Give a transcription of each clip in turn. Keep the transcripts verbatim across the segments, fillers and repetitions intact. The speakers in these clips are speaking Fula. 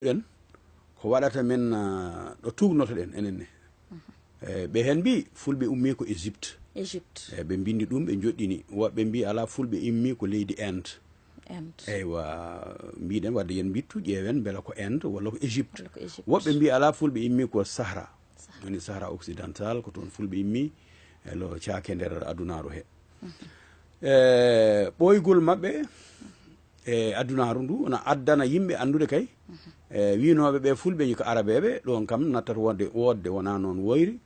ɗen, ko waɗata men, ah, ɗo tuugnotoɗen enen ne. Eh, ɓe heen mbii fulɓe ummii ko Égypte. Égypte. Eh, ɓe mbinndi ɗum, ɓe njoɗɗini. Woɓɓe mbii alaa, fulɓe immii ko leydi Inde. Inde. Eywa, mbiɗen wadde yen mbittu, ƴeewen mbela ko Inde walla ko Égypte. Walla ko Égypte. Woɓɓe mbii alaa, fulɓe immii ko Sahara. Woni Sahara occidental, ko toon fulɓe immii, e lo caake nder adunaaru he. Eh, ɓooygol maɓɓe e adunaaru ndu na addana yimɓe anndude kay, e wiinooɓe ɓe fulɓe ko arabeeɓe, ɗoon kam nattat wonde, woodde wonaa noon woyri.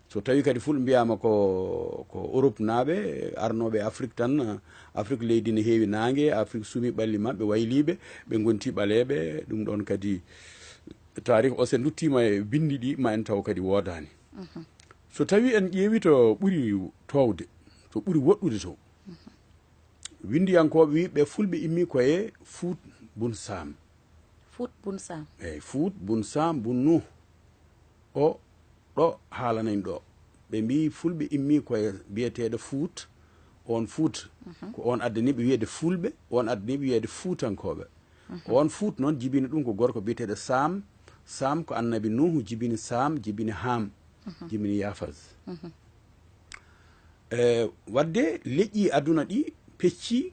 So tawi kadi fulɓe mbiyaama ko, ko Europe naaɓe, arnooɓe Afrique tan, Afrique leydi ne heewi naange, Afrique sumi ɓalli maɓɓe, wayliiɓe, ɓe ngonti ɓaleeɓe, ɗum ɗoon kadi taarikh o, so en nduttiima e binndi ɗi, ma en taw kadi woodaani. So tawi en ƴeewi to ɓuri toowde, to ɓuri woɗɗude to, winndiyankooɓe wi ɓe fulɓe immii ko e Fuut bun Saam. Fuut bun Saam. Eyi, Fuut bun Saam bun Nuuh. O ɗo haalana en ɗo. Ɓe mbii fulɓe immii ko e biyeteeɗo Fuut. On Fuut, ko on addani ɓe wiyeede fulɓe, on addani ɓe wiyeede fuutankooɓe. On Fuut noon jibini ɗum ko gorko biyeteeɗo Saam. Saam ko annabi Nuuhu jibini Saam, jibini Haam, jibini Yaafas. E wadde leƴƴi aduna ɗi pecci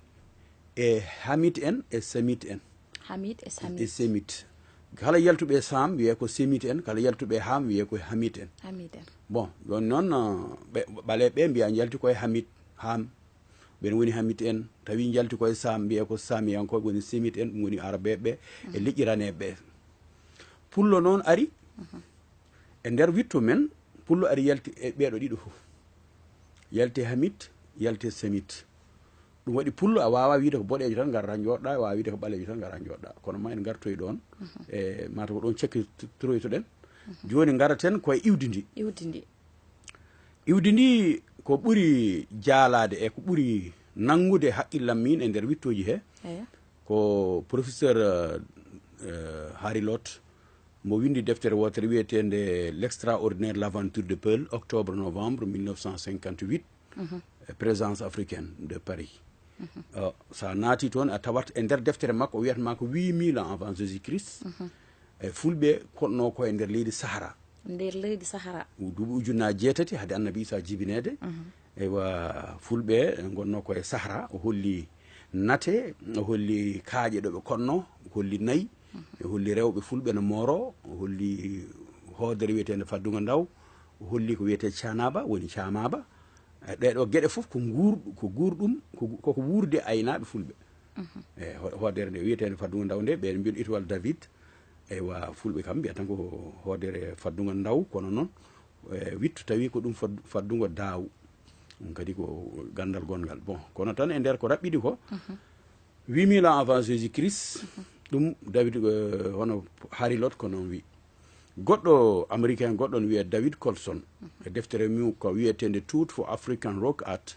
e Hamit en e Samit en. Hamit e E Samit. Semit. Kala yaltuɓe Saam wiyee ko Semit en, kala yaltuɓe Haam wiyee ko Hamit en. Hamit en. Bon, ɗon noon, uh, ɓe, ɓaleeɓe ɓe mbiya yalti koye Hamit, Haam. Ɓen woni Hamit en. Tawi yalti koye Saam, mbiyee ko Saamiyankooɓe woni Semit en, ɗum woni Arabeeɓe ɓe e leƴƴi raneeɓe ɓe. Pullo noon ari e nder witto men, Pullo ari yalti e ɓeeɗo ɗiɗo fof. Yalti Hamit, yalti Semit. Ɗum waɗi Pullo a waawaa wiide ko boɗeejo tan ngarata njooɗɗaa, a waawaa wiide ko ɓaleejo tan ngarata njooɗɗaa. Kono ma en ngartoy ɗoon e mata ko ɗoon cakkitroytoɗen. Jooni ngaraten ko e iwdi ndi. Iwdi ndi. Iwdi ndi ko ɓuri jaalaade e ko ɓuri nanngude haqqillam min e nder wittooji he. Eya. Ko professeur, euh, euh, Harry Lott, mo winndi deftere wootere wiyeteende L'extraordinaire l'aventure de Peul, octobre-novembre mille neuf cent cinquante-huit, e Présence africaine de Paris. Euh, so a naati toon, a tawat e nder deftere makko, o wiyata ma ko huit mille ans avant Jésus-Christ. E fulɓe koɗno ko e nder leydi Sahara. Nder leydi Sahara. Duuɓi ujunnaaji jeetati hade Annabi Isa jibineede. Eywa, fulɓe ngonno ko e Sahara. O holli nate, o holli kaaƴe ɗo ɓe koɗno, o holli nayi, o holli rewɓe fulɓe no mooro, o holli hoodere wiyeteende Faddungo Ndaw, o holli ko wiyetee Caanaaba, woni Caamaaba. E ɗee ɗoo geɗe fof ko nguur-, ko guurɗum, ko, koko wuurde aynaaɓe fulɓe. E ho-, hoodere nde wiyeteende Faddungo Ndaw nde, ɓe mbiyon Étoile David. Eywa, fulɓe kam mbiya tan ko hoodere Faddungo Ndaw, kono noon, e wittu tawi ko ɗum fad-, Faddungo Daaw. Ɗum kadi ko ganndal gonngal. Bon, kono tan e nder ko raɓɓiɗi ko, huit mille ans avant Jésus-Christ, ɗum David, eh, hono Harry Lott ko noon wi. Goɗɗo Américain goɗɗo no wiyee David Colson, e deftere mum ko wiyeteende Tool for African Rock Art,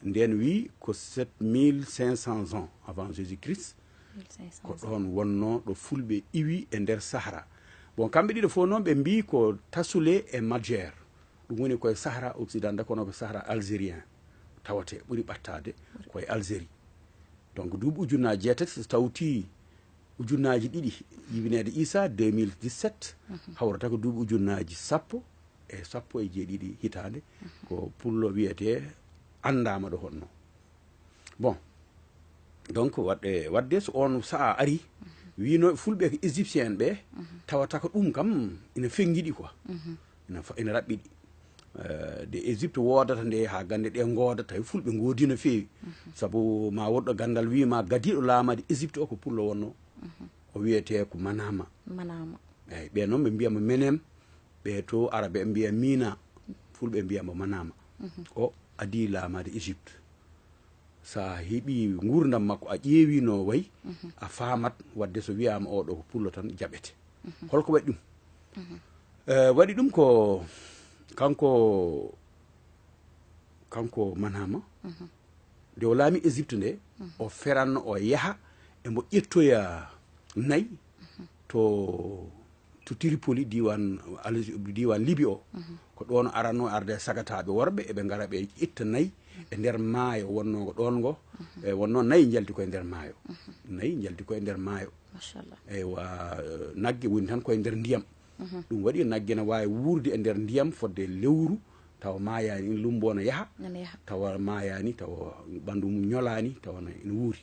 nden wi ko sept mille cinq cents ans avant Jésus-Christ, ko ɗoon wonnoo ɗo fulɓe iwi e nder Sahara. Bon, kamɓe ɗiɗo fof noon ɓe mbii ko Tassoulé e Madjer. Ɗum woni koye Sahara occidental, kono ko Sahara algérien tawate, ɓuri ɓattaade koye Algérie. Donc, duuɓi ujunnaaji jeetati so tawti ujunnaaji ɗiɗi jibineede Isa, deux mille dix-sept, hawrata ko duuɓi ujunnaaji sappo e sappo e jeeɗiɗi hitaande, ko pullo wiyetee anndaama ɗo honno. Bon, donc, waɗde, waɗde so on sa'a ari, wiino fulɓe ko égyptien en ɓe, tawata ko ɗum kam ina fenngiɗi quoi. Ina fa-, ina raɓɓiɗi. Eh, de Égypte woodata nde haa gannde ɗe ngooda, tawi fulɓe ngoodi no feewi. Sabu ma woɗɗo ganndal wii ma gadiiɗo laamaade Égypte o ko pullo wonno. O wiyetee ko Manama. Manama. Eyyi, ɓe noon ɓe mbiya mo Menem, ɓe to Arabe ɓe mbiya Mina. Fulɓe mbiya mo Manama. O adii laamaade Égypte. So a heɓi nguurndam makko, a ƴeewi no wayi, a faamat wadde so wiyaama oɗo ko pullo tan jaɓete. Holko waɗi ɗum? Eh, waɗi ɗum ko kanko, kanko Manama, nde o laami Égypte nde, o feranno o yaha e mbo ƴettoya nayi to, to Tripoli, diiwaan Al-, diiwaan Libi o. Ko ɗoon o aranno arde e sagataaɓe worɓe, eɓe ngara ɓe ƴetta nayi e nder maayo wonnoo ngo ɗoon ngo. E wonnoo nayi njalti koye nder maayo. Nayi njalti koye nder maayo. Machallah. Eywa, nagge woni tan koye nder ndiyam. Ɗum waɗi nagge na waawi wuurde e nder ndiyam fodde lewru, tawa maayaani, ina lummbo na yaha, Nana yaha. Tawa maayaani, tawa ɓanndu mum ñolaani, tawa na ina wuuri.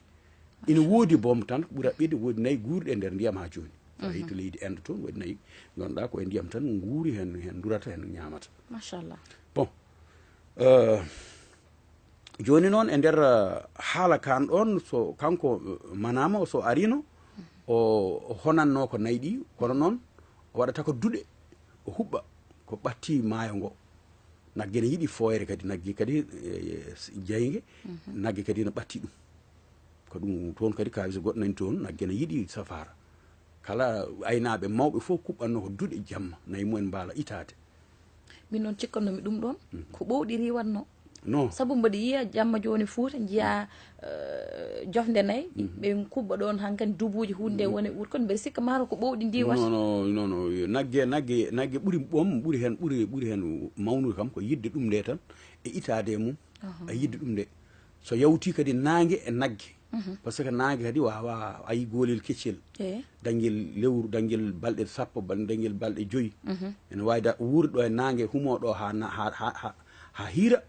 Ina woodi boom tan, ɓura ɓeyde, woodi nayi guurɗe e nder ndiyam haa jooni. So a yii to leydi Inde toon, waɗi nayi, ngannduɗaa ko e ndiyam tan nguuri, heen, heen ndurata, heen ñaamata. Machallah. Bon, euh, jooni noon e nder, euh, haala kaan ɗoon, so kanko, euh, manaama o, so ariino, o, o honannoo ko nayi ɗi, kono noon o waɗata ko duɗe, o huɓɓa ko ɓatti maayo ngo. Nagge ne yiɗi fooyre kadi, nagge kadi, eh, jaynge, nagge kadi no ɓatti ɗum. Ko ɗum toon kadi kawisa goɗɗo nani toon, nagge ne yiɗi safaara. Kala aynaaɓe mawɓe fof kuɓɓannoo ko duɗe jamma, nayi mumen mbaala itaade. Min noon cikkannomi ɗum ɗoon ko ɓowɗi riiwatno. Non. Sabu mboɗo yiya jamma jooni Fuuta, njiya eh, jofnde nayi, ɓe kuɓɓa ɗoon hankadi dubuuji hunde woni wuur kon, mbeɗa sikka maaro ko ɓowɗi ndiwata. Non, non, non, non. Nagge, nagge, nagge ɓuri ɓom, ɓuri heen, ɓuri, ɓuri heen mawnude kam ko yiɗde ɗum nde tan e itaade e mum. A yiɗde ɗum nde. So yawti kadi naange e nagge. Parce que naange kadi wawa ayi goolel keccel. Eyi. Dangel lewru, dangel balɗe sappo, ban-, dangel balɗe joyi. Ene waawi da wuurɗo e naange, humo ɗo ha na-, ha, ha, ha, ha hiira.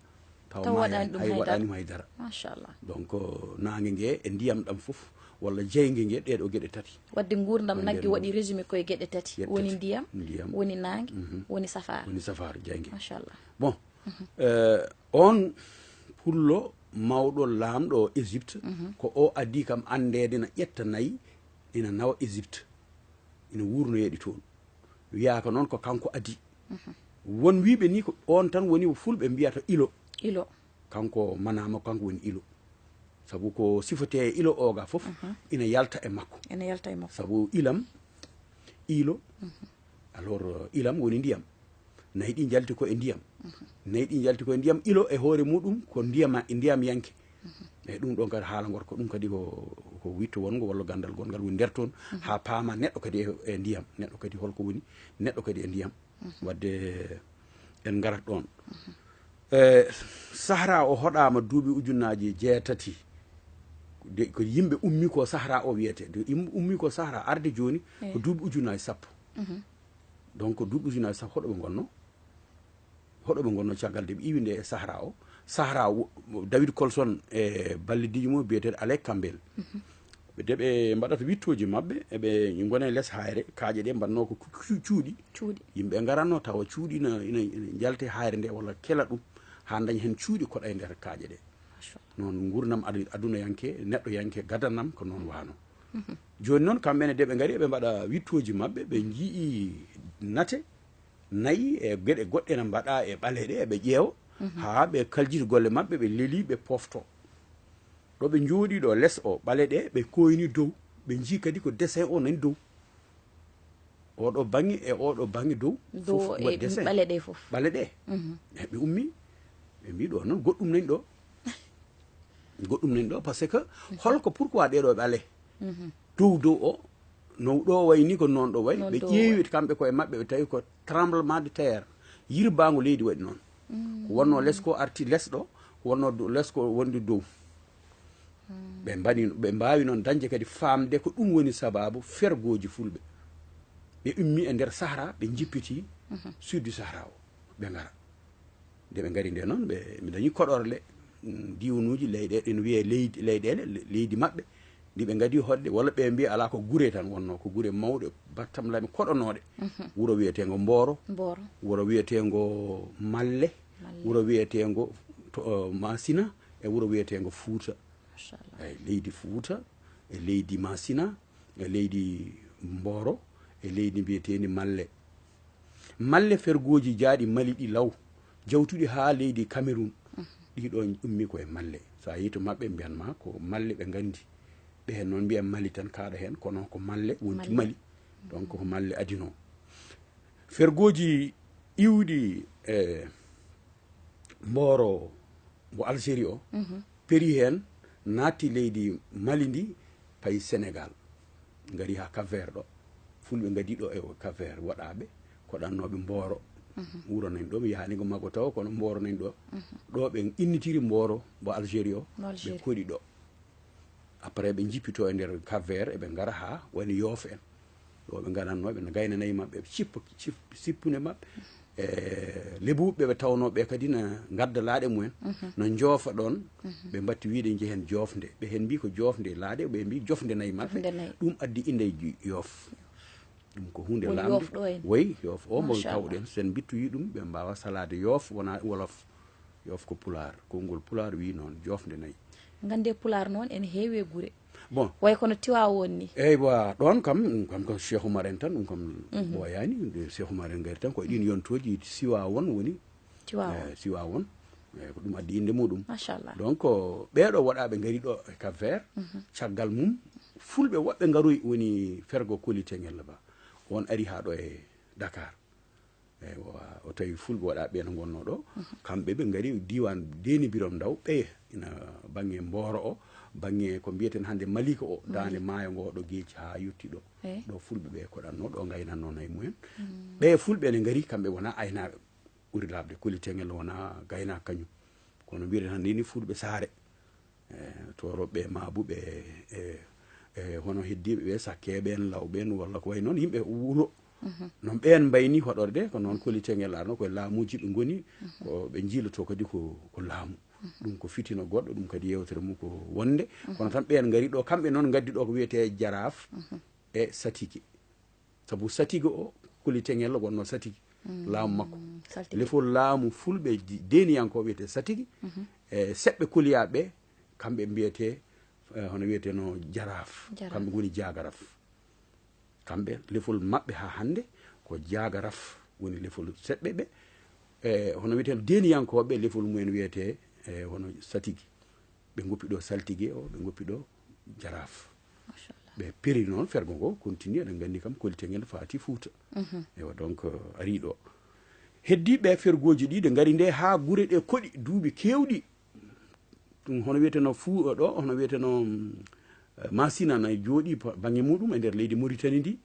Tawa Taw ma waɗaani hay-, ɗum hay hay waɗaani dara. mo hay dara. Machallah. Donc, euh, naange nge e ndiyam ɗam fof, walla jeynge nge, ɗee ɗoo geɗe tati. Wadde nguurndam Ko nagge nder waɗi résumé koye geɗe tati. Geɗe Woni tati. Ndiyam, Ndiyam. Woni naange, Mhm. Woni safaara. Woni safaara, jeynge. Machallah. Bon, euh, on pullo mawɗo laamɗo Égypte, ko o adii kam anndeede na ƴetta nayi, ina nawa Égypte, ina wuurnoyeeɗi toon. Wiyaaka noon ko kanko adii. Won wiiɓe ni ko on tan woni fulɓe mbiyata ilo. Ilo. Kanko manaama, kanko woni ilo. Sabu ko sifotee e ilo o ga fof, ina yalta e makko. Ina yalta e makko. Sabu ilam, ilo, alors, euh, ilam woni ndiyam. Nayi ɗi njalti ko e ndiyam. Nayi ɗi njalti ko e ndiyam, ilo e hoore muɗum ko ndiyama-, ndiyam yanke. E ɗum ɗon kadi haala ngor ko ɗum kadi ko, ko witto wongo walla gandal gongal woni nder toon, haa paama neɗɗo kadi e, e ndiyam, neɗɗo kadi holko woni, neɗɗo kadi e ndiyam. Wadde en ngarat ɗoon. E, Sahara o hoɗaama duuɓi ujunnaaji jeetati. De, ko yimɓe ummi ko Sahara o wiyete. De, im-, ummi ko Sahara arde jooni ko duuɓi ujunnaaji sappo. Donc, duuɓi ujunnaaji sappo hoɗo ɓe ngonno? Hoɗo ɓe ngonno caggal de ɓe iwi nde e Sahara o? Sahara o, David Colson e ballidiji mum biyeteeɗo Alec Campbell. Ɓe de ɓe mbaɗata wittooji maɓɓe, eɓe ngona e les hayre, kaaƴe ɗe mbaɗnoo ko cu-, cu-, cuuɗi. Cuuɗi. Yimɓe ngaranno tawa cuuɗi ina, ina, ina njalte hayre nde walla kela ɗum, haa daña heen cuuɗi koɗa e nder kaaƴe ɗe. Noon nguurndam adu-, adunayanke, neɗɗoyanke, gadanam ko noon wano. Jooni noon kamɓe ne de ɓe ngari eɓe mbaɗa wittooji maɓɓe, ɓe njii nate, nayi e geɗe goɗɗe ne mbaɗa e ɓale ɗe, eɓe ƴeewa, haa ɓe kaljiti golle maɓɓe, ɓe leli, ɓe pofto. Ɗo ɓe njooɗi ɗo les o, ɓale ɗe, ɓe koyni dow, ɓe njii kadi ko dessin o nani dow. Oɗo baŋŋe e oɗo baŋŋe dow, Dow fof e waɗi dessin. Ɓale ɗe fof. Ɓale ɗe. E ɓe ummi, ɓe mbi ɗo noon goɗɗum nani ɗo. Goɗɗum nani ɗo, parce que holko, pourquoi ɗeɗo ɓale? Dow dow o, no ɗo wayi ni ko noon ɗo wayi. Noon Ɓe ɗo ƴeewi kamɓe koye maɓɓe, ɓe tawi ko tremblement de terre. Yirbaango leydi waɗi noon. Ko wonno les ko arti les ɗo, ko wonno do-, les ko wondi dow. Ɓe mbaɗi, ɓe mbaawi noon dañde kadi faamde ko ɗum woni sabaabu fergooji fulɓe. Ɓe ummi e nder Sahara, ɓe njippiti sud du Sahara o, ɓe ngara. Nde ɓe ngari nde noon, ɓe, ɓe dañi koɗorle, mm, diiwanuuji leyɗe-, ene wiyee leydi, leyɗeele, le-, leydi maɓɓe, ndi ɓe ngadi hoɗde, walla ɓe mbiya alaa ko gure tan wonno, ko gure mawɗe, battam lami koɗonooɗe. Wuro wiyeteengo Mboro, Mboro. Wuro wiyeteengo Malle, Malle. Wuro wiyeteengo to, uh, Masina, e wuro wiyeteengo Fuuta. Machallah. Eyi, leydi Fuuta, e leydi Masina, e leydi Mboro, e leydi mbiyeteendi Malle. Malle fergooji jaaɗi Mali ɗi law, jawtuɗi haa leydi Cameroun. Ɗi ɗo ummi ko e Malle. So a yii to maɓɓe mbiyan ma ko Malle ɓe nganndi. Ɓe heen noon mbiyan Mali tan kaaɗa heen, kono ko Malle wonti Mali. Donc ko Malle adino. Fergooji iwɗi e Mboro mo Algérie o, peri heen, naatti leydi Mali ndi, payi Sénégal. Ngari haa Cap Vert ɗo. Fulɓe ngadi ɗo e Cap Vert, waɗaaɓe koɗannooɓe Mboro. Wuro nan ɗo, mi yahaani ko makko taw, kono Mboro nan ɗo. Ɗo ɓe innitiri Mboro mo Algérie o, Mo Algérie. Ɓe koɗi ɗo. Après ɓe jippito e nder Cap Vert, eɓe ngara ha woni Yoof en. Ɗo ɓe ngaranno, ɓe no gaynanayi maɓɓe, ɓe cippa, cip-, sippunde maɓɓe. E lebuɓe ɓe tawnoo ɓe kadi na ngadda laaɗe mumen, no njoofa ɗoon, ɓe mbatti wiide njehen joofde. Ɓe heen mbii ko joofde laaɗe, ɓe mbii jofde nayi maɓɓe. Jofde nayi. Ɗum addi innde Yoof. Ɗum ko huunde Woni laamnde. Yoof ɗo en. Woy, Yoof o mo Machallah. Tawɗen, so en mbittoyi ɗum, ɓe mbaawa salaade Yoof, wona wolof. Yoof ko pulaar. Konngol pulaar wii noon, joofde nayi. Ngannde pulaar noon ene heewi e gure. Bon. Way kono Tiwaawoon ni. Eywa, ɗoon kam, ɗum kam ko Cheikh Oumar en tan, ɗum kam ɓooyaani. Nde Cheikh Oumar en ngari tan, ko e ɗiin yontooji Siwaawoon woni. Tiwaawoon. Eh, Siwaawoon. Eh, ko ɗum addi innde muɗum. Machallah. Donc, ɓeeɗo waɗaaɓe ngari ɗo e Cap Vert, caggal mum, fulɓe woɓɓe ngaroyi woni Fergo Koli Teŋel Ba. On ari haa ɗo e Dakar. Eywa, o tawi fulɓe waɗaaɓe no ngonnoo ɗo. Kamɓe ɓe ngari diiwaan Deeni Birom Ndaw, ɓe ina baŋnge Mbooro o, baŋnge ko mbiyaten hannde Malika o, daande maayo ngo ɗo geeci haa yotti ɗo. Eyi. Ɗo fulɓe ɓe koɗannoo, ɗo ngaynannoo nayi mumen. Ɓe fulɓe ne ngari, kamɓe wona aynaaɓe. Ɓuri laaɓde Koli Teŋel wona gaynaako kañum. Kono mbiyaten hannde ni fulɓe saare. Eh, tooroɓe, maabuɓe, e, e, hono heddiiɓe ɓe, sakkeeɓe en, lawɓe en, walla ko wayi noon, yimɓe wuro. Noon ɓeen mbayni hoɗorde, ko noon Koli Teŋel arno, koye laamuuji ɓe ngoni, ko ɓe njiiloto kadi ko, ko laamu. Ɗum ko fitina goɗɗo, ɗum kadi yeewtere mum ko wonde. Kono tan ɓeen ngari ɗo, kamɓe noon ngaddi ɗo ko wiyetee jaraaf e satike. Sabu satike o, Koli Teŋel wonno satike. Laamu makko. Saltige. Lefol laamu fulɓe di-, deeniyankooɓe wiyetee satike. E seɓɓe koliyaaɓe ɓe, kamɓe mbiyetee, eh, hono wiyeteno jaraaf. Jaraaf. Kamɓe ngoni jaagaraf. Kamɓe, lefol maɓɓe haa hannde ko jaagaraf woni lefol seɓɓe ɓe. E hono wiyeteno deeniyankooɓe, lefol mumen wiyetee, eh, hono satike. Ɓe ngoppi ɗo saltige o, ɓe ngoppi ɗo jaraaf. Machallah. Ɓe peri noon, fergo ngo continue, eɗen nganndi kam Koli Teŋel faati Fuuta. Ewa, donc, eh, ari ɗo. Heddiiɓe fergooji ɗi, ɗe ngari nde haa gure ɗe koɗi duuɓi keewɗi. Ɗum hono wiyeteno Fuu-, ɗo, hono wiyeteno, mm, eh, Masina nani jooɗi pa-, baŋnge muɗum e nder leydi Mauritanie ndi.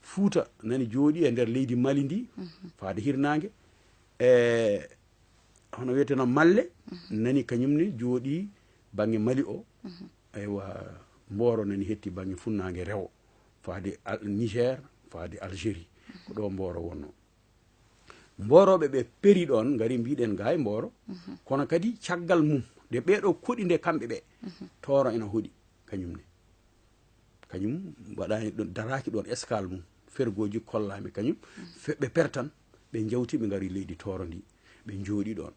Fuuta nani jooɗi e nder leydi Mali ndi, faade hirnaange. E hono wiyeteno Malle, nani kañum ne jooɗi baŋnge Mali o. Eywa, Mbooro nani hetti baŋnge funnaange rewo, faade Al-, Niger, faade Algérie. Ko ɗo Mbooro wonno. Mboorooɓe ɓe peri ɗoon, ngari mbiɗen ga e Mbooro. Kono kadi caggal mum, nde ɓeeɗo koɗi nde kamɓe ɓe, Tooro ina hoɗi, kañum ne. Kañum waɗaani ɗon, daraaki ɗoon escale mum. Fergooji kollaami kañum. Fe-, ɓe pertan, ɓe njawti, ɓe ngari leydi Tooro ndi. Ɓe njooɗi ɗoon.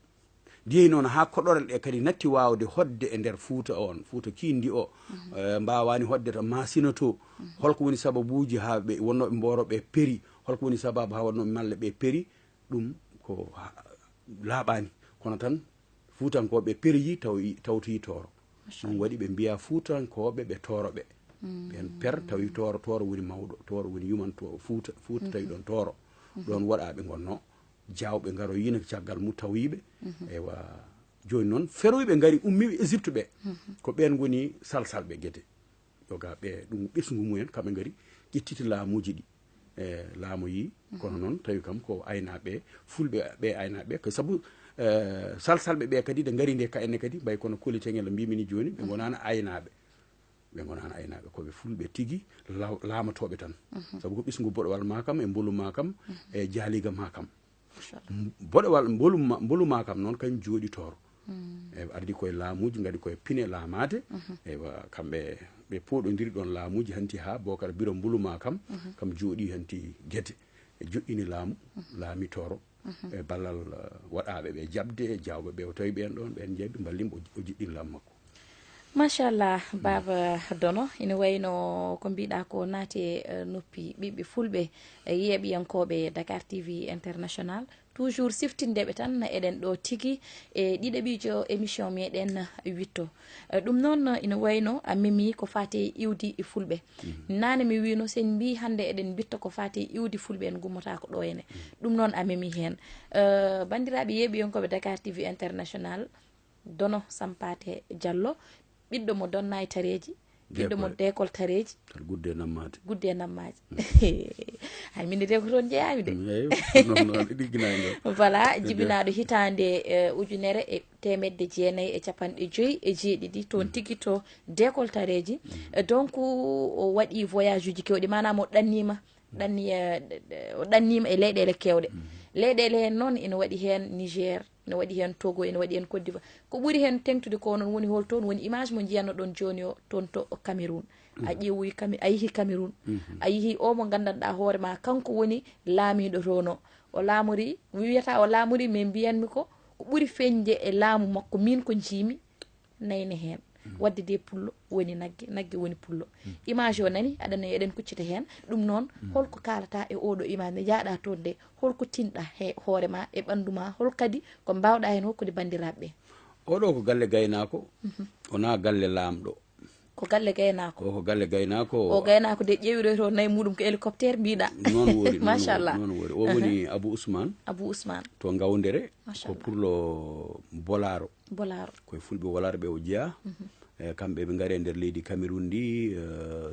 Jeyi noon haa koɗorel ɗe kadi natti waawde hoɗde e nder Fuuta on, Fuuta kiindi o, eh, mbaawaani hoɗde to Masina to. Holko woni sababuuji haa ɓe wonnooɓe Mbooro ɓe peri? Holko woni sababu haa wonnooɓe Malle ɓe peri? Ɗum ko ha-, laaɓaani. Kono tan Fuutankooɓe periji taw-, tawtoyi Tooro. Ɗum waɗi ɓe mbiya Fuutankooɓe ɓe Tooroɓe. Ɓeen per tawi Tooro, Tooro woni mawɗo, Tooro woni yuman to Fuuta, Fuuta tawi ɗoon Tooro. Ɗoon waɗaaɓe ngonnoo. Jaawɓe ngaroyiino caggal mum tawoyiiɓe. Eywa, jooni noon, feroyɓe ngari, ummiiɓe Égypte ɓe. Ko ɓeen ngoni salsalɓe gete. Yoga ɓe, ɗum ɓesngu mumen, kamɓe ngari, ƴettiti laamuuji ɗi. E laamoyi, kono noon, tawi kam ko aynaaɓe, fulɓe ɓe aynaaɓe. Ko sabu, eh, salsalɓe ɓe kadi, ɓe ngari nde ka enne kadi, mbay kono Koli Teŋel mbimi ni jooni, ɓe ngonaano aynaaɓe. Ɓe ngonaano aynaaɓe, ko ɓe fulɓe tigi, law-, laamotooɓe tan. Sabu ko ɓesngu Boɗowal Makam e Mbolu Makam e Jaaliga Makam. Machallah. M-, Boɗowal Mbolu Ma-, Mbolu Makam noon, kañum jooɗi Tooro. E ardi koye laamuuji, ngari koye pine laamaade. Eywa, kamɓe, ɓe pooɗondiri ɗoon laamuuji hanti haa Bookara Biro Mbolu Makam, kam jooɗi hanti Gete. E joɗɗini laamu, laami Tooro. E ballal, eh, waɗaaɓe ɓe jaɓde, e jaawɓe ɓe, o tawi ɓeen ɗoon, ɓeen njeeɓi, mballimo, o, o jiɗɗin laamu makko. Machallah, Baaba Dono, ina wayno ko mbiɗa ko naati e, eh, noppi ɓiɓɓe fulɓe, e yeeɓiyankooɓe Dakar T V International. Toujours siftinde ɓe tan, eɗen ɗo tigi e ɗiɗaɓiijo émission meɗen Witto. Eh, ɗum noon ina wayno a memi ko faati e iwdi e fulɓe. Naane mi wino sen mbi hannde eɗen mbitta ko faati e iwdi fulɓe en gummotaako ɗo ene. Ɗum noon a memi heen. Eh, banndiraaɓe yeeɓiyankooɓe Dakar T V International, Dono Sampaate Diallo, ɓiɗɗo mo Donna e Tareeji, Jiɗɗo mo dekoltareeji. Aɗa gudde nammaade. Gudde nammaade. Hay min de ko toon jeyaami de. Eyi, noon noon ɗigginaango. Voilà, jibinaaɗo hitaande eh, ujunere e teemedde jeenayi e capanɗe joyi e jeeɗiɗi toon tigi to dekoltareeji. Eh, donc o waɗi voyage uji kewɗi, maanaam o ɗanniima ɗanni eh, o ɗanniima e leyɗeele kewɗe. Leyɗeele heen noon ina waɗi heen Niger, ina waɗi heen Togo, ina waɗi heen Côte d'Ivoire. Ko ɓuri heen teŋtude ko noon woni hol toon woni image mo njiyanno ɗon jooni o toon to Cameroun. A ƴeewoyi Came- a yehi Cameroun, a yehi o mo nganndanɗaa hoore ma kanko woni laamiiɗo toon o. O laamori, wiyata o laamori, mais mbiyanmi ko ko ɓuri feeñde e laamu makko min ko njiimi nayne heen. Wadde de pullo woni nagge, nagge woni pullo. Image o nani aɗa nani eɗen kuccita heen. Ɗum noon holko kaalata e oɗo image nde njaaɗa toon nde? Holko tinɗa he hoore ma e ɓanndu ma? Hol kadi ko mbawɗa heen hokkude banndiraaɓe ɓe? Oɗo ko galle gaynaako, wonaa galle laamɗo. Ko galle gaynaako. O ko galle gaynaako. O gaynaako de ƴeewiroy to nayi muɗum ko hélicoptère mbiɗa. Noon wori. Machallah. Noon wori. O woni Abou Ousmane. Abou Ousmane. To Gawndere. Machallah. Ko pullo Bolaro. Bolaro. Koye fulɓe Wolarɓe o jeyaa. E, kamɓe ɓe ngari e nder leydi Cameroun ndi, e,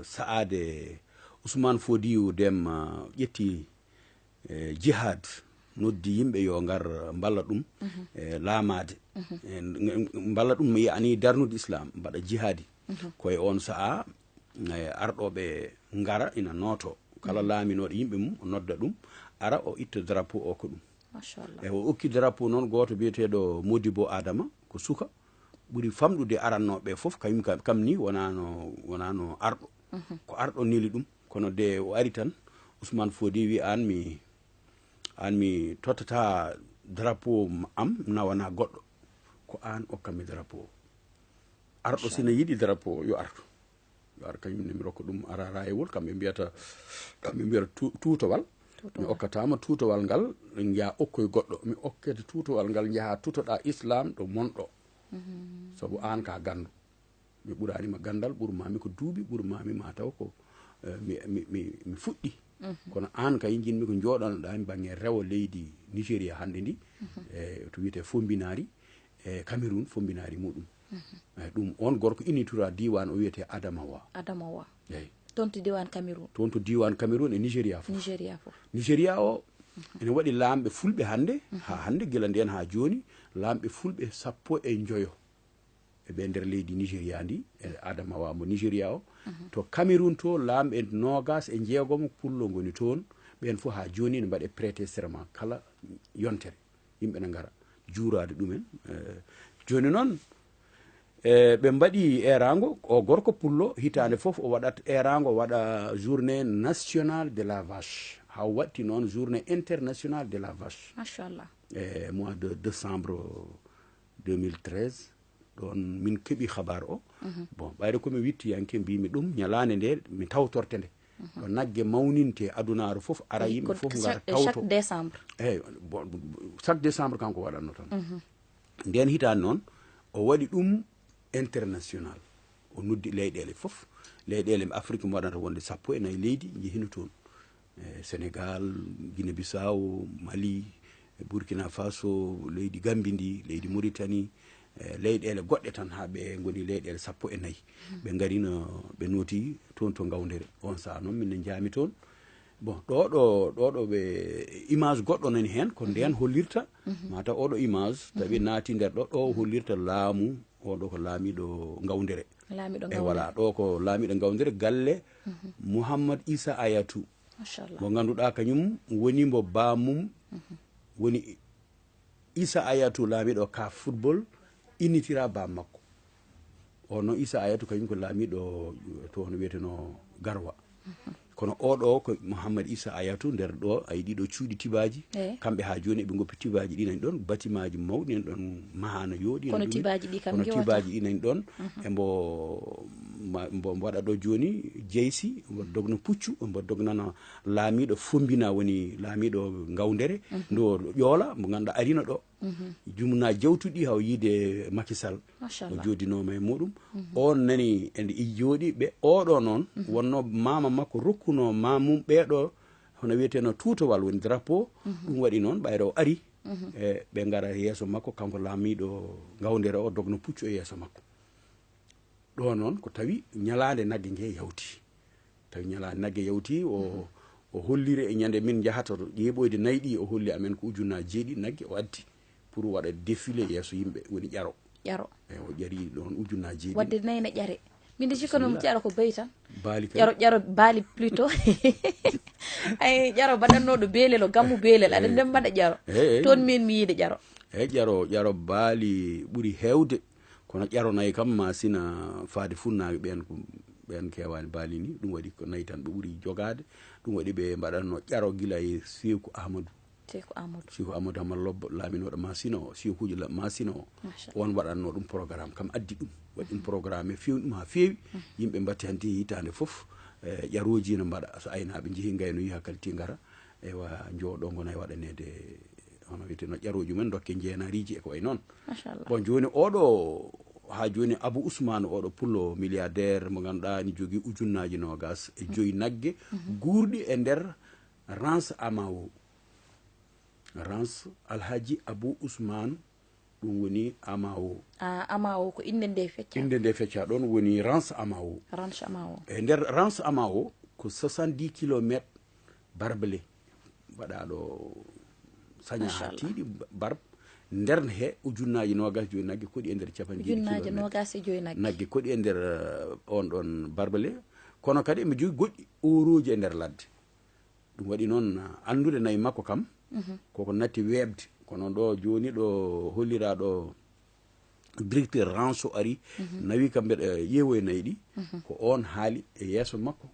sa'aade Ousmane Fodiou Dem, e, ƴetti e, jihad, noddi yimɓe yo ngar mballa ɗum e laamaade. E, ng- ng- mballa ɗum mi yani darnude islam, mbaɗa jihadi. Ko e on sa'a e, arɗoɓe ngara ina nooto. Kala laaminooɗo yimɓe mum o nodda ɗum, ara o itta drapeau o ko ɗum. Machallah. E o okki drapeau noon gooto biyeteeɗo Modibo Adama, ko suka ɓuri famɗude arannooɓe fof, kañum kam, kam ni wonaano wonaano arɗo. Ko arɗo neli ɗum, kono de o ari tan, Ousmane Fodi wi aan mi aan mi tottata drapeau am nawana goɗɗo, ko aan okkanmi drapeau. Arɗo sina yiɗi drapeau yo artu. Yo ar kañum ne mi rokka ɗum ararayewol, kamɓe mbiyata kamɓe mbiyata tu- tuutowal. Mi okkatama tuutowal ngal ngiya okkoy goɗɗo, mi okkete tuutowal ngal njaha tutoɗa islam ɗo monɗo. Sabu aan ka ganndo. Mi ɓuraanima ganndal, ɓurmaami ko duuɓi, ɓurmaami ma taw ko eh, mi, mi, mi, mi fuɗɗi. Kono aan kay njiɗmi ko njooɗanoɗaami baŋnge rewo leydi Nigeria hannde ndi, e to wiyetee Fombinaari, e Cameroun Fombinaari muɗum. E ɗum oon gorko innitura diiwaan o wiyetee Adamawa. Adamawa. Eyi. Toon to diiwaan Cameroun. Toon to diiwaan Cameroun e Nigeria fof. Nigeria fof. Nigeria o ene waɗi laamɓe fulɓe hannde, haa hannde gila ndeen haa jooni, laamɓe fulɓe sappo e njoyo. E ɓe nder leydi Nigeria ndi, e Adamawa mo Nigeria o. To Cameroun to, laamɓe noogas e njeegomo pullo ngoni toon. Ɓeen fof haa jooni ene mbaɗe prêter serment kala yontere. Yimɓe ne ngara juuraade ɗumen. Eh, jooni noon, eh, ɓe mbaɗi eeraango, o gorko pullo, hitaande fof o waɗat eeraango, waɗa journée nationale de la vache. Haa o waɗti noon journée internationale de la vache. Machallah. E mois de décembre deux mille treize, ɗoon min keɓi habar o. Bon, ɓayde komi wittiyanke, mbimi ɗum ñalaande nde mi tawtorte nde. Ɗo nagge mawninte adunaaru fof, ara yimɓe fof ngara tawto. Chaque décembre. Eyyi, bon, chaque décembre kanko waɗatno tan. Nden hitaande noon o waɗi ɗum international. O noddi leyɗeele fof. Leyɗeele Afrique mo waɗanta wonde sappo e nayi leydi njehino toon. E Sénégal, Guinée Bissau, Mali, e Burkina Faso, leydi Gambie ndi, leydi Mauritanie, e leyɗeele goɗɗe tan haa ɓe ngoni leyɗeele sappo e nayi. Ɓe ngarino, ɓe nooti toon to Ngawdere. On saha noon min ne njaami toon. Bon, ɗo ɗo ɗo ɗo ɓe image goɗɗo nani heen, ko ndeen hollirta, mataw oɗo image tawi naati nder ɗo, ɗo hollirta laamu, oɗo ko laamiɗo Ngawdere. Laamiɗo e Ngawdere. Voilà, ɗo ko laamiɗo Ngawdere, galle Mouhammad Issa Ayatou. Machallah. Mo ngannduɗaa kañum woni mbo baamum woni Issa Ayatou, laamiɗo ka football innitira baam makko. O noon Issa Ayatou kañum ko laamiɗo to hono wiyeteno Garwa. Kono oɗo ko Mouhammad Issa Ayatou, nder ɗo ayi ɗiɗo cuuɗi tibaaji. Kamɓe haa jooni eɓe ngoppi tibaaji ɗi nani ɗon, batimaaji mawɗi nani ɗon, mahano yooɗi. Kono tibaaji ɗi kam kono tibaaji ɗi nani ɗon. Embo mbo mbo waɗa ɗo jooni jeysi, mbo dogno puccu, mbo dognana laamiɗo Fombina woni laamiɗo Ngawdere. Ndo ƴoola mbo ngannduɗaa arino ɗo. Jumna jawtuɗi haw yiide Macky Sall. O joodinooma e muɗum. On nani ende i jooɗi ɓe oɗo noon wonno maama makko rokkuno mamum ɓeɗo hono wiyeteno tuutowal woni drapeau. Ɗum waɗi noon ɓayre o ari e ɓe ngara yeeso makko kanko laamiɗo Ngawdere o dogno puccu e yeeso makko. Ɗo noon ko tawi ñalaande nagge nge yawti. Tawi ñalaande nagge yawti, o, o holliri e ñande min njahata to ƴeeɓoyde nayi ɗi, o holli amen ko ujunnaaji jeeɗiɗi nagge o addi pour waɗa défilé yeeso yimɓe, woni ƴaro. Ƴaro. E o ƴari ɗoon ujunnaaji jeeɗiɗi. Wadde nayi na ƴare. Min de cikkanoo mi ƴaro ko beyi tan. Baali kay. Ƴaro, ƴaro baali plutôt. Ay, ƴaro mbaɗannooɗo beelel, o gammu beelel, aɗa ndem mbaɗa ƴaro. Eyi, eyi. Toon min mi yiide ƴaro. Eyi, ƴaro, ƴaro baali ɓuri heewde. Kono ƴaro nayi kam, ma sina faade funnaaɓe ɓeen, ko ɓeen keewaani baali ni. Ɗum waɗi ko nayi tan ɓe ɓuri jogaade. Ɗum waɗi ɓe mbaɗatno ƴaro gila e Seeku Ahmadu. Seeku Ahmadu. Seeku Ahmadu Hamal Lobbo, laaminooɗo Masina o, Seekuujo la-, Masina o. Machallah. On waɗatno ɗum programme, kam addi ɗum. Waɗi ɗum programme, feewni ɗum haa feewi. Yimɓe mbatti hanti hitaande fof, e, ƴarooji ene mbaɗa. So aynaaɓe njehi ngaynoyi haa kalti ngara, ewa, njooɗo ngona e waɗaneede, hono wiyeteno ƴarooji mumen, dokke njeenaariiji e ko wayi noon. Machallah. Bon, jooni oɗo, haa jooni Abu Usmaan, oɗo pullo milliardaire mo ngannduɗaa ni jogii ujunnaaji noogas e joyi nagge guurɗi e nder Rance Amao. Rance Alhaji Abu Usmaan, ɗum woni Amao. A, Amao ko innde nde fecca. Innde nde fecca ɗoon woni Rance Amao. Rance Amao. E nder Rance Amao ko soixante-dix kilomètres barbelé. Mbaɗaaɗo saña haa Machallah. Tiiɗi ba-, barb. Nder he ujunnaaji noogas joyi nagge koɗi e nder capanɗe jeeɗi Ujunnaaji kilomètres. Noogas e joyi nagge. Nagge koɗi e nder, eh, on ɗon barbelé. Kono kadi emi jogii goɗɗi orooji e nder ladde. Ɗum waɗi noon, ah, anndude nayi makko kam, koko natti weeɓde. Kono ɗo jooni ɗo holliraa ɗo directeur Ranso ari, nawi kam mbeɗa ƴeewoya nayi ɗi. Ko oon haali e yeeso makko.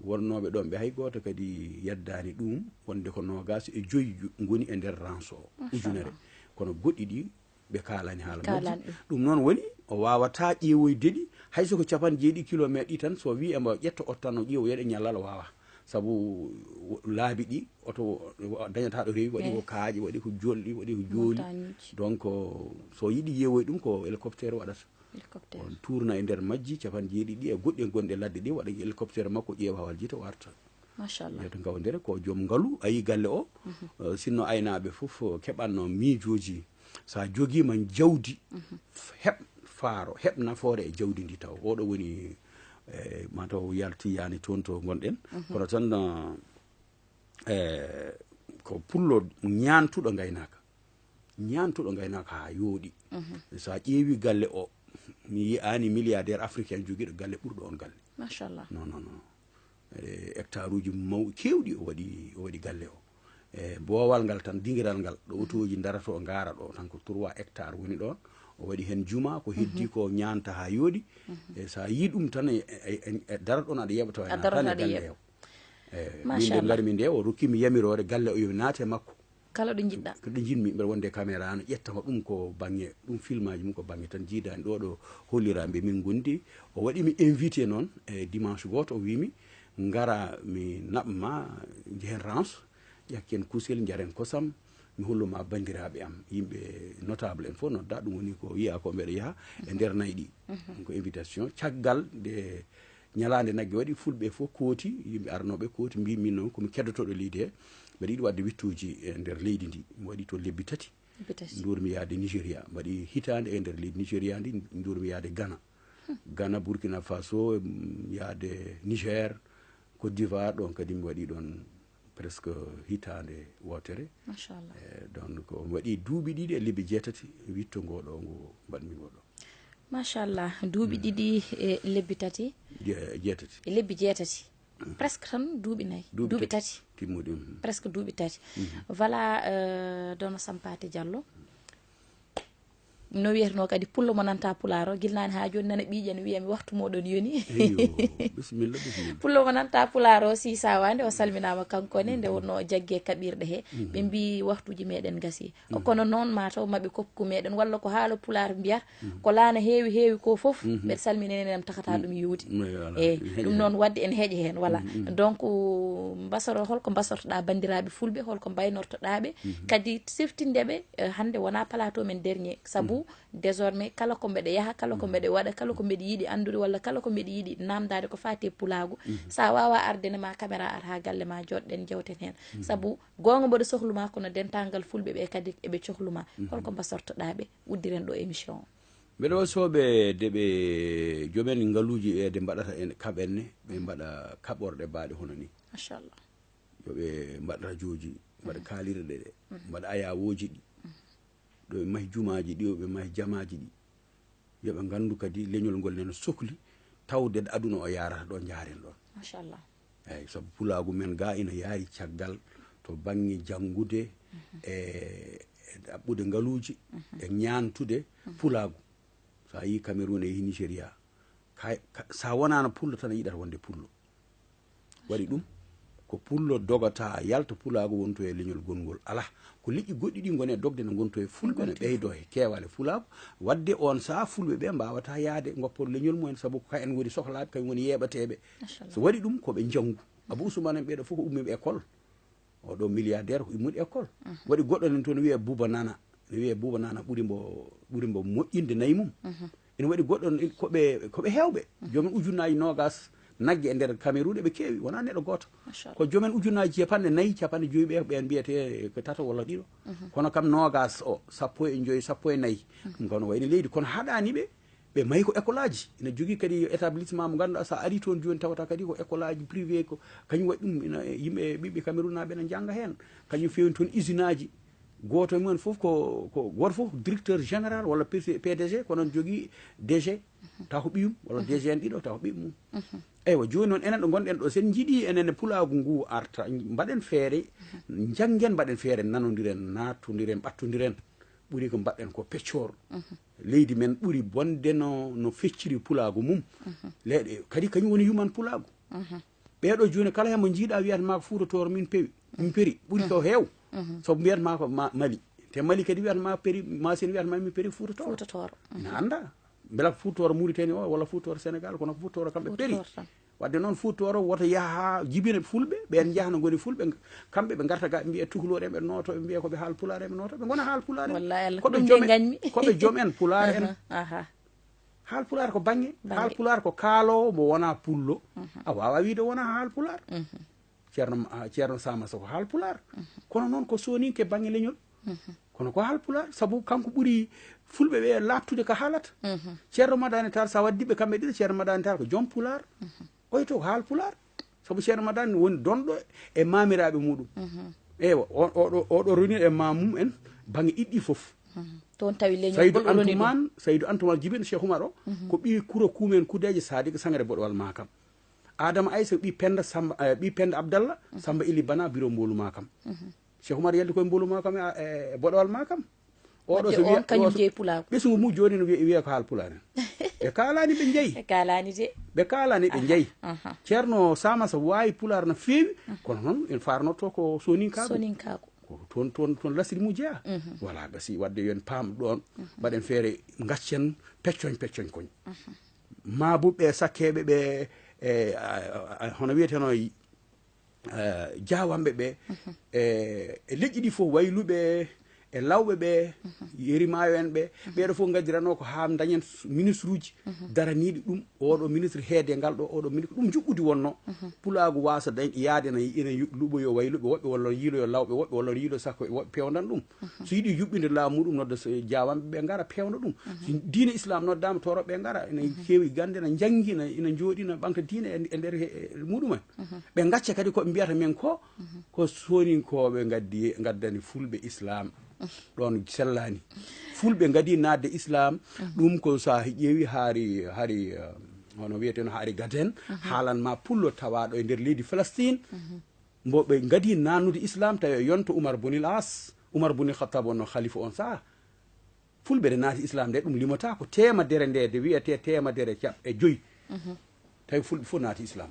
Wonnooɓe ɗoon ɓe hay gooto kadi yeddaani ɗum, wonde ko noogaas e joyi ju-, ngoni e nder Ranso o, ujunere. Kono goɗɗi ɗi ɓe kaalani haala majji. Kaalani ɗum. Ɗum noon woni o waawataa ƴeewoyde ɗi, hay so ko capanɗe jeeɗiɗi kilomeetre ɗi tan, so wii emo ƴetta oto tan o ƴeewoya ɗe ñallal o waawaa. Sabu laabi ɗi, oto dañataa ɗo rewi, waɗi ko kaaƴe, waɗi ko jolɗi, waɗi ko jooli. Montagne uji. Donc, so yiɗi ƴeewoy ɗum ko hélicoptère waɗata. Hélicoptère. On tuurna e nder majji, capanɗe jeeɗiɗi ɗi e goɗɗi e gonɗe ladde ɗi, waɗa hélicoptère makko ƴeewa Waljita warta. Machallah. Yeeto ngawdere ko joom ngalu, ayi galle o. Eh, sinno aynaaɓe fof, eh, keɓatno miijooji. So a jogiima jawdi, f-, heɓ faaro, heɓ nafoore e jawdi ndi taw. Oɗo woni, eh, mataw yalti yaani toon to ngonɗen. Kono tan, eh, ko pullo ñaantuɗo ngaynaaka. Ñaantuɗo ngaynaaka haa yooɗi. So a ƴeewi galle o, mi yi'aani milliardaire africain jogiiɗo galle ɓurɗo on galle. Machallah. Non, non, non. E hectare uji maw-, keewɗi o waɗi, o waɗi galle o. E boowal ngal tan, dingiral ngal, ɗo otooji ndarata o ngaara ɗo tan ko trois hectares woni ɗon. O waɗi heen juma, ko heddi ko ñaanta haa yooɗi. E so a yii ɗum tan, e, e, e, e dara ɗon aɗa yeeɓa tawa A ena dara tan e aɗa galle yeeɓa. O. E, min nde Machallah. Ngarmi nde, o rokkimi yamiroore galle o yo mi naate e makko. Kala ɗo njiɗɗa. Ko ɗo njiɗmi, mbeɗa wonde e caméra, no ƴettama ɗum ko bannge, ɗum filmaaji mum ko bannge tan jiidaani ɗo, ɗo holliraamɓe min ngondi. O waɗi mi invité noon e dimanche gooto, o wiimi, "Ngara mi naɓma, njehen Rance, ƴakken kusel, njaren kosam, mi holluma banndiraaɓe am." Yimɓe notable en fof nodda, ɗum woni ko yiya ko mbeɗa yaha e nder nayi ɗi. Ko invitation. Caggal nde ñalaande nagge waɗi, fulɓe fof kooti, yimɓe arnooɓe kooti, mbi min noon ko mi keddotooɗo leydi he, mbeɗa yiɗi waɗde wittuuji e nder leydi ndi. Mi waɗi toon lebbi tati. Lebbi tati. Nduurmi yahde Nigéria. Mbaɗi hitaande e nder leydi Nigéria ndi, nduurmi yahde Ghana. Ghana, Burkina Faso, mm, yahde Niger, Côte d'Ivoire, ɗon kadi mi waɗi ɗon presque hitaande wootere. Machallah. Eh, donc, mi waɗi duuɓi ɗiɗi e lebbi jeetati, witto ngo ɗo ngo mbaɗmi ngo ɗo. Machallah, duuɓi ɗiɗi e lebbi tati. Je-, jeetati. E lebbi jeetati. Presque tan duuɓi nayi. Duuɓi Duuɓi tati. Tati. Timmuɗi, mhm. Presque duuɓi tati. Mhm. Voilà, euh, Dono Sampaate Diallo. No wiyeteno kadi pullo mo nanta pulaar o, gila naane haa jooni nana ɓiiƴe no wiya mi waxtu moɗon yoni. Eyyo, bisimilla, bisimilla. Pullo mo nanta pulaar o, si sawande, o salminaama kanko ne, nde wonno o jagge kaɓirɗe he. Mhm. Ɓe mbi waxtuji meɗen gasi. Mhm. Kono noon mataw maɓe kokku meɗen, walla ko haala pulaar mbiyata, ko laana heewi heewi ko fof, mbeɗa salmina enen en takata ɗum yiwde. Voilà. Eyi, ɗum noon wadde en heeƴa heen, voilà. Donc, mbasoro, holko mbasortoɗa banndiraaɓe fulɓe, holko mbaynortoɗa ɓe, kadi siftindeɓe, eh, hannde wona plateau men dernier, sabu désormais kala ko mbeɗa yaha, kala ko mbeɗa waɗa, kala ko mbeɗa yiɗi anndude, walla kala ko mbeɗa yiɗi namdade ko faati e pulaagu, sa wawa arde ne ma caméra ar ha galle ma, joɗɗen jewten heen. Sabu goonga mboɗo sohlu ma, kono dental ngal fulɓe ɓe kadi eɓe cohlu ma. Holko mbasortoɗa ɓe? Uddiren ɗo émission o. Mbeɗa wasooɓe de ɓe joomen ngaluuji e de mbaɗata en kaɓ en ne, ɓe mbaɗa kaɓorɗe baaɗe hono ni. Machallah. Yo ɓe mbaɗ rajooji, mbaɗa kaalirɗe ɗe, mbaɗa ayawooji ɗi. Ɗo ɓe mahi jumaaji ɗi, ɓe mahi jamaaji ɗi. Yo ɓe nganndu kadi leñol ngol nena sokli tawde aduna o yaarata ɗo njaaren ɗon. Machallah. Eeyi, sabu pulaagu men ga ina yaari caggal to bannge janngude e, e ɗaɓɓude ngaluuji e ñaantude pulaagu. So a yii Cameroun e yii Nigeria, kay, ka, so a wonaano pullo tan a yiɗata wonde pullo. Waɗi ɗum ko pullo dogata yalta pulaagu wonto e leñol gonngol. Alaa, ko leƴƴi goɗɗi ɗi ngoni e dogde ne ngonto e fulɓe, ne ɓeydo e keewal e pulaagu. Waɗde on saha fulɓe ɓe mbaawata yahde ngoppo leñol mumen, sabu ko kayen ngoni sohlaaɓe, kayen ngoni yeeɓateeɓe. Machallah. So waɗi ɗum ko ɓe njanngu. Abou Ousmane en ɓeeɗo fof ko ummiiɓe école. Oɗo milliardaire ko ummuɗo école. Waɗi goɗɗo nen toon wiyee Bouba Nana. Ne wiyee Bouba Nana ɓuri mbo, ɓuri mbo moƴƴinde nayi mum. Ina waɗi goɗɗo n-, ko ɓe, ko ɓe heewɓe. Joomen ujunnaaji noogas nagge e nder Cameroun eɓe keewi, wonaa neɗɗo gooto. Machallah. Ko joomen ujunnaaji capanɗe nayi, capanɗe joyi ɓe, ɓeen mbiyetee ko tato walla ɗiɗo. Kono kam noogas o, sappo e joyi, sappo e nayi. Ɗum kam no wayni leydi, kono haɗaani ɓe. Ɓe mahi ko école aji, ina jogii kadi établissement mo ngannduɗaa, so a arii toon jooni tawata kadi ko école aji privé ko, kañum waɗi ɗum, ina, yimɓe, ɓiɓɓe Cameroun naaɓe ina njannga heen. Kañum feewni toon usine aji. Gooto e mumen fof ko, ko, gooto fof ko directeur général walla P C, P D G, kono ne jogii D G, taw ko ɓiyum, walla D G en ɗiɗo, taw ko ɓiɓɓe mum. Eywa, jooni noon enen ɗo ngonɗen ɗo, so en njiɗii enen e pulaagu ngu arta, mbaɗen feere, njanngen, mbaɗen feere, nanondiren, naatondiren, ɓattondiren. Ɓuri ko mbaɗɗen ko peccoor. Leydi men ɓuri bonde no, no fecciri pulaagu mum. Leyɗe kadi kañum woni yuman pulaagu. Ɓeeɗo jooni kala heen mo njiiɗa wiyata ma ko Fuuta Tooro min pewi, min peri, ɓuri ko heew. Sabu mbiyata ma ko ma-, Mali. Te Mali kadi wiyata ma peri, Masina wiyata ma min peri Fuuta Tooro. Fuuta Tooro. Ina annda. Mbela ko Fuuta Tooro Mauritanie o walla Fuuta Tooro Sénégal, kono ko Fuuta Tooro kamɓe peri. Fuuta Tooro tan. Wadde noon Fuuta Tooro woto yaha jibina fulɓe, ɓeen njaha no ngoni fulɓe, kamɓe ɓe ngarta ga ɓe mbiya tukulooɗe ɓe nooto, ɓe mbiya ko ɓe haal pulaar ɓe nooto, ɓe ngona haal pulaar en. Wallahi Allah, ko ɓe ɗum joom de en, ngañmi. Ko ɓe joom en pulaar en. Aha, aha. Haal pulaar ko bannge, bannge. Haal pulaar ko kaaloowo mo wonaa pullo. A waawaa wiyde wonaa haal pulaar. Ceerno, ah, Ceerno Samassa ko haal pulaar. Kono noon ko sooninke bannge leñol. Kono ko haal pulaar, sabu kanko ɓuri fulɓe ɓe laaɓtude ko haalata. Ceerno Madani Tall, so a waddii ɓe kamɓe ɗiɗo, Ceerno Madani Tall ko joom pulaar. Oy to ko haal pulaar. Sabu Ceerno Madani woni donɗo e maamiraaɓe muɗum. Eywa, o, oɗo, oɗo ronir e ma mum en bannge ɗiɗɗi fof. Toon tawi leñol Saydu ngol o ronir ɗum. Antumaan, Saydu Antumaan jibinɗo Cheikh Oumar o, ko ɓii Kuro Kuumen Kudeeje Sadiq Sangare Boɗowal Makam. Adama Aysa ɓii Penda Samba, eh, ɓii Penda Abdallah, Samba Ili Bana Biro Mboolu Makam. Cheikh Oumar yalti koye Mboolu Makam e, e, e Boɗowal Makam. Oɗo Wadde so on wiya, kañum oɗo so jeyi pulaagu. Ɓesngu mum jooni no wiya, wiya ko haal pulaar en. Ɓe kaalaani ɓe njeyi. Ɓe kaalaani de. Ɓe kaalaani ɓe njeyi. Aha. Ceerno Samassa waawi pulaar no feewi, kono noon en faarnotto ko soninkaagu. Soninkaagu. Ko toon, toon, toon lasri mum jeyaa. Voilà, gasi wadde yo en paam ɗoon, mbaɗen feere, ngaccen peccoñ, peccoñ koñ. Maabuɓe, sakkeeɓe ɓe, e, a, a, a, hono wiyeteno, e, jaawanɓe ɓe, e, e leƴƴi ɗi fof, wayluɓe, e lawɓe ɓe, yerimaayo en ɓe, ɓeeɗo fof ngaddiranoo ko haa dañen s-, ministre uji daraniiɗi ɗum, oɗo ministre heede ngal ɗo, oɗo ministre, ɗum njuɓɓudi wonno, pulaagu waasa dañ-, yaade ena, ena yu-, luɓoyo wayluɓe woɓɓe, walla yiiloyo lawɓe woɓɓe, walla yiilo sakko e woɓɓe peewnan ɗum. So yiɗi yuɓɓinde laamu muɗum, nodda so jaawanɓe ɓe ngara peewna ɗum. So diine Islam noddaama, toroɓe ɓe ngara, ena keewi gannde, ena njanngi, ena, ena njooɗi, ena ɓamta diine e, e nder he, e muɗumen. Ɓe ngacca kadi ko ɓe mbiyata men ko, ko soninkooɓe ngaddi, ngaddani fulɓe Islam. Ɗoon sellaani. Fulɓe ngadii naatde Islam, ɗum ko so a ƴeewi hari, hari, eh, hono wiyeteno hari Gaden, haalan ma pullo tawaaɗo e nder leydi Palestine, mbo ɓe ngadii naatnude Islam, tawi e yonto Umar Bunil As, Umar Bunil Khattab wonno khalifa on saha. Fulɓe nde naati Islam nde, ɗum limata ko teemedere nde, nde wiyetee teemedere caɓɓe joyi. Tawi fulɓe fof naati Islam.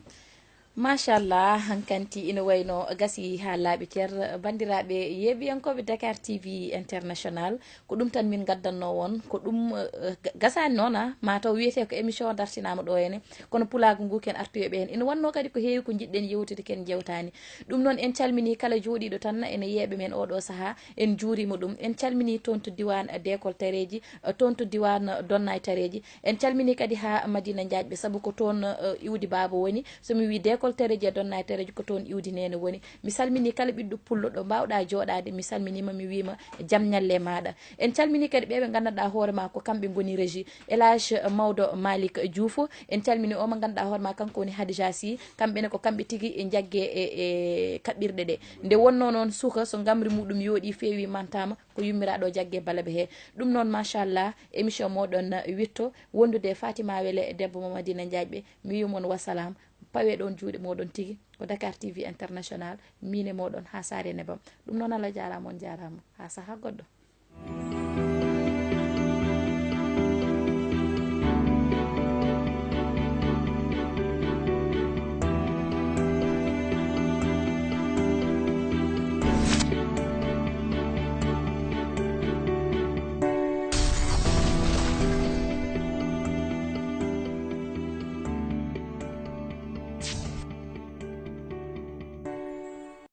Machallah, hankanti ina wayno gasi haa laaɓi cer. Banndiraaɓe yeeɓiyankooɓe Dakar T V International, ko ɗum tan min ngaddanno won. Ko ɗum, eh, ga-, gasaani noon, ah, ma taw wiyetee ko émission dartinaama ɗo henne, kono pulaagu ngu ken artoyɓe heen. Ina wannoo kadi ko heewi ko njiɗɗen yewtude ken njewtaani. Ɗum noon en calminii kala jooɗiiɗo tan ene yeeɓa men oɗo sahaa. En njuuriima ɗum. En calminii toon to diwaan Deekol Tareeji, toon to diwaan Donnaay Tareeji. En calminii kadi haa Madina Njaajɓe, sabu ko toon, eh, iwdi baaba woni. So mi wii École Tereji e Donna e Tereji ko toon iwdi nene woni. Mi salmini kala ɓiɗɗo pullo ɗo mbawɗa jooɗaade, mi salminima, mi wiima jam ñalle maɗa. En calmini kadi ɓe ɓe gandanɗa hoore ma ko kamɓe ngoni régie. Elage Mawdo Malik Diouf, en calmini o mo gandanɗa hoore ma kanko woni Hadija Sy, kamɓe ne ko kamɓe tigi e jagge e, e kaɓɓirɗe ɗe. Nde wonno noon suka so ngamri muɗum yooɗi feewi mantama ko yummiraɗo jagge balabe he. Ɗum noon machallah, émission moɗon witto wondude Fatima Wele e debbo mo Madina Diagne ɓe, mi wiima on wasalam. Pawe ɗon juuɗe moɗon tigi ko Dakar T V International, mine moɗon ha saare nebam. Ɗum noon Allah jarama, on jarama, ha saha goɗɗo.